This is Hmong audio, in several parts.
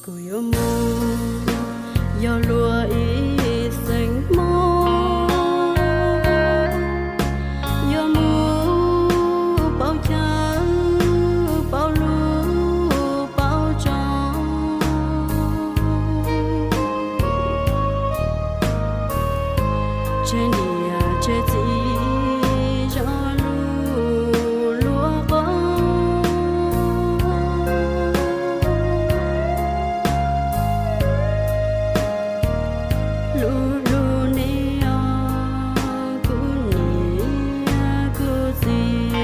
Kuv yuav mus yog luag ib xeem Hmoob, yuav mus paub chaw, paub lus, paub tso, tseg niam tseg txiv zov lus luag qoob. Lub hlub niam, kuv niam kuv txiv,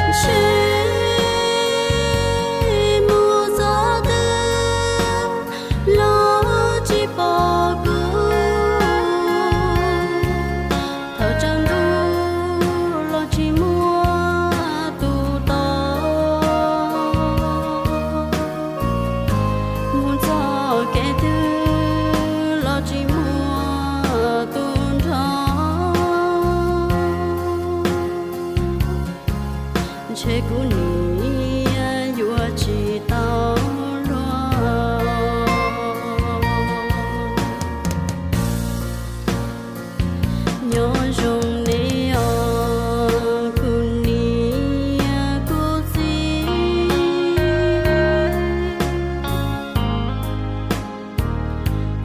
ntshe mus txog twg los tsis pom kuv. Thaum tsaus ntuj los tsis muaj tus tos, mus txog kev twg los tsis muaj tus nrog. Ntshe kuv niam yuav tsis tau luag. Nyob zoo nej os kuv niam kuv txiv,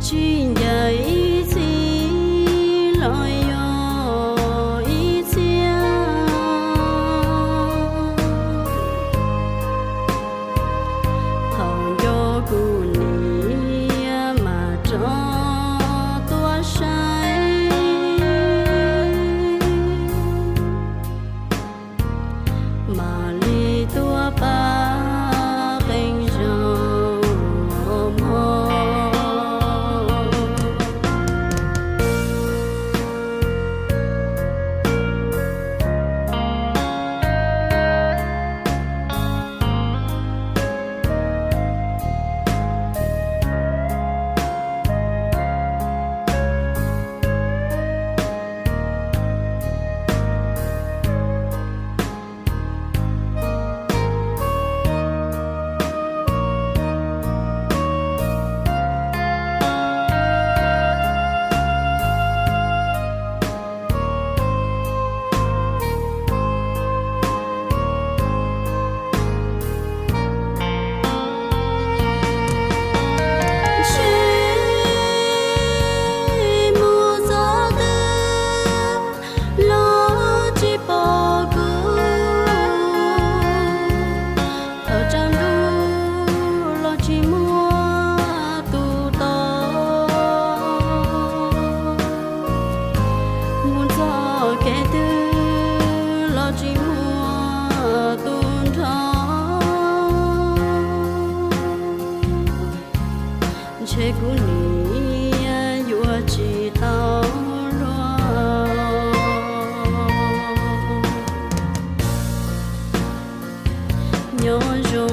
tsis ncaim ib txhis los yog ib txhiab. Thaum nco kuv niam mas rov tuaj saib, mam li tuaj pab qee zaum mog. Ntshe mus txog twg los tsis pom kuv. Thaum tsaus ntuj los tsis muaj tus tos, mus txog kev twg los tsis muaj tus nrog. Ntshe kuv niam yuav tsis tau luag. Nyob zoo